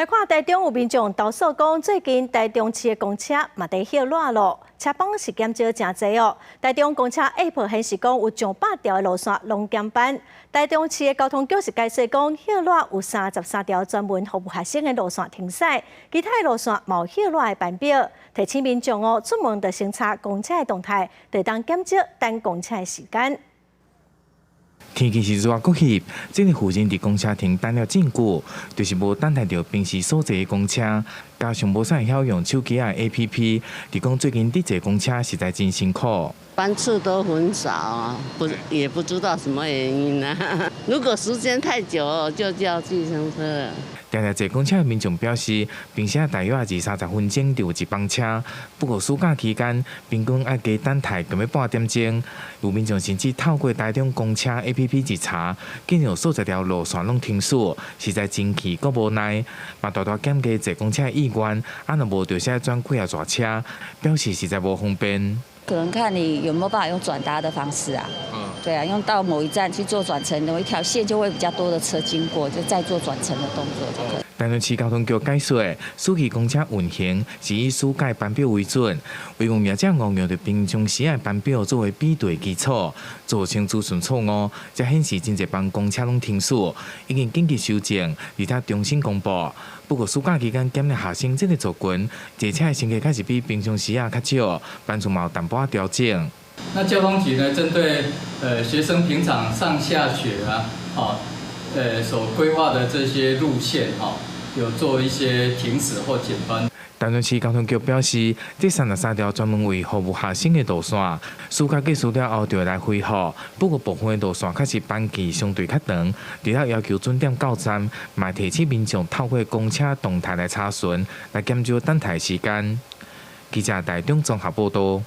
來看台中有民眾投訴講，最近台中市的公車嘛佇歇熱咯，車班是減少誠濟哦。台中公車 App 顯示講有上百條的路線攏減班。台中市的交通局是解釋講，歇熱有33條專門服務學生的路線停駛，其他的路線無歇熱的班表。提醒民眾哦，出門就先查公車的動態，就會當減少等公車的時間。天氣是熱閣翕，這个婦人佇公車亭等了真久，就是無等待著平時所坐的公車，加上無啥會曉用手機仔 APP，佇講最近佇坐公車實在真辛苦。班次都很少啊，不也不知道什麼原因啊。如果時間太久，就叫計程車。定定坐公車的民眾表示，平時大約二三十分鐘就有一班車，不過暑假期間平均愛加等待近欲半點鐘。有民眾甚至透過台中公車 APP 一查，竟然有數十條路線攏停駛，實在真氣閣無奈，嘛大大減低坐公車的意願。啊，若無就是愛轉幾仔車，表示實在無方便。可能看你有沒有辦法用轉搭的方式啊？對啊，用到某一站去做轉乘，某一條線就會比較多的車經過，就再做轉乘的動作就可以。台中市交通局解釋，暑期公車運行是以暑假班表為準，維運業者誤用著平常時的班表作為比對基礎，造成資訊錯誤，才顯示真濟班公車攏停駛，已經緊急修正，而且重新公布。不過暑假期間減了學生這个族群，坐車的乘客確實比平常時仔較少，班次嘛有淡薄仔調整。那交通局呢，針對學生平常上下學啊，哦，所規劃的這些路線，哈，有做一些停駛或減班。台中市交通局表示，這33條專門為服務學生的路線，暑假結束了後就會來恢復。不過部分的路線確實班期相對較長，除了要求準點到站，嘛提醒民眾透過公車動態來查詢，來減少等待時間。記者台中綜合報道。